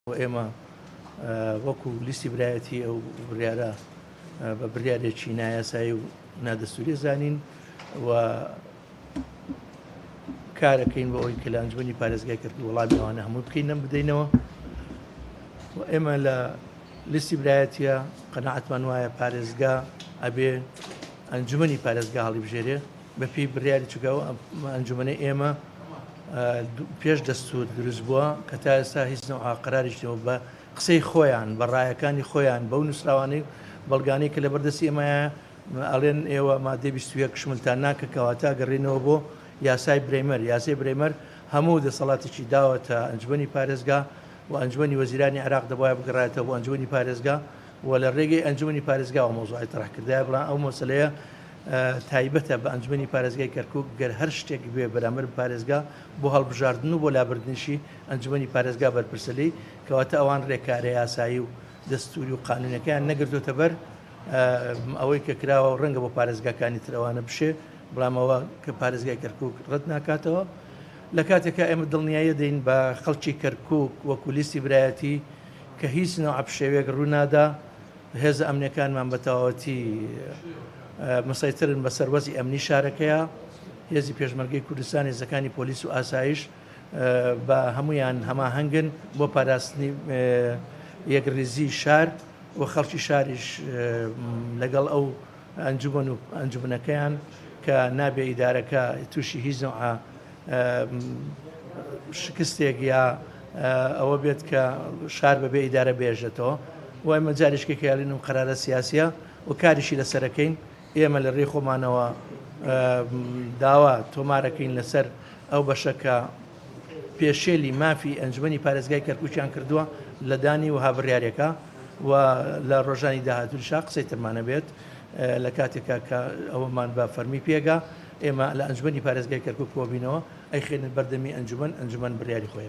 ئێمە وەکو لیستی برایەتی ئەو بڕیارە بە بڕیارێکی نایاسایی و نادەستوری زانین و کارەکەین بۆ ئەوەی کە لە ئەنجومەنی پارێزگای کەرکوک وەڵامی ئەوانە هەموو بکەین نەم بدەینەوە و ئێمە لە لیستی برایەتیە قەناعەتمان وایە پارێزگا ئەبێ ئەنجومەنی پارێزگا هەڵیبژێرێ بەپێی بڕیاری چونکە ئەو ئەنجومەنەی ئێمە پێش دەستور دروست بووە کە تا ئێستا هیچ نەوعە قەراریش نییە بە قسەی خۆیان بە ڕایەکانی خۆیان بەو نووسراوانەی بەڵگانەی کە لەبەردەستی ئێمەیە ئەڵێن ئێوە مادەی 21 شملتان ناکە کەواتە گەڕێنەوە بۆ یاسای برەیمەر. یاسای برەیمەر هەموو دەسەڵاتێکی داوەتە ئەنجومەنی پارێزگا و ئەنجومەنی وەزیرانی عێراق دەبوایە بگەڕایەتەوە بۆ ئەنجومەنی پارێزگا و لە ڕێگەی ئەنجومەنی پارێزگاوە مەوزوعی تەرح کردایە، بەڵام ئەو مەسەلەیە تایبەتە بە ئەنجومەنی پارێزگای کەرکوک، گەر هەر شتێک بێ بەرامبەر بە پارێزگا بۆ هەڵبژاردن و بۆ لابردنیشی ئەنجومەنی پارێزگا بەرپرسە لێی، کەواتە ئەوان ڕێکارە یاسایی و دەستوری و قانونیەکەیان نەگرتۆتە بەر، ئەوەی کە کراوە ڕەنگە بۆ پارێزگاکانی تر ئەوانە بشێ، بەڵام ئەوە کە پارێزگای کەرکوک ڕەت ناکاتەوە. لە کاتێکا ئێمە دڵنیایی دەین بە خەڵکی کەرکوک وەکو لیستی برایەتی کە هیچ نەوعە پشێویەک ڕوو نادا، هێزە ئەمنیەکانمان بە تەواوەتی مسەیترن بەسەر وەزعی ئەمنی شارەکەیا، هێزی پێشمەرگەی کوردستان، هێزەکانی پۆلیس و ئاسایش بە هەموویان هەماهەنگن بۆ پاراستنی یەکڕیزی شار و خەڵکی شاریش لەگەڵ ئەو ئەنجومەن و ئەنجومنەکەیان کە نابێ ئیدارەکە تووشی هیچ نەوعە شکستێک یا ئەوە بێت کە شار بەبێ ئیدارە بێژێتەوە و ئێمە جاریشکە کەیاڵین و قەرارە سیاسیە و کاریشی لەسەرەکەین. ئێمە لە ڕێی خۆمانەوە داوا تۆمارەکەین لەسەر ئەو بەشە کە پێشێلی مافی ئەنجومەنی پارێزگای کەرکوکیان کردووە لە دانی وەها بڕیارێکە و لە ڕۆژانی داهاتووشا قسەی ترمانە بێت لە کاتێکا کە ئەوەمان بە فەرمی پێگا ئێمە لە ئەنجومەنی پارێزگای کەرکوک کۆبینەوە ئەیخەینە بەردەمی ئەنجومەن، ئەنجومەن بڕیاری خۆی.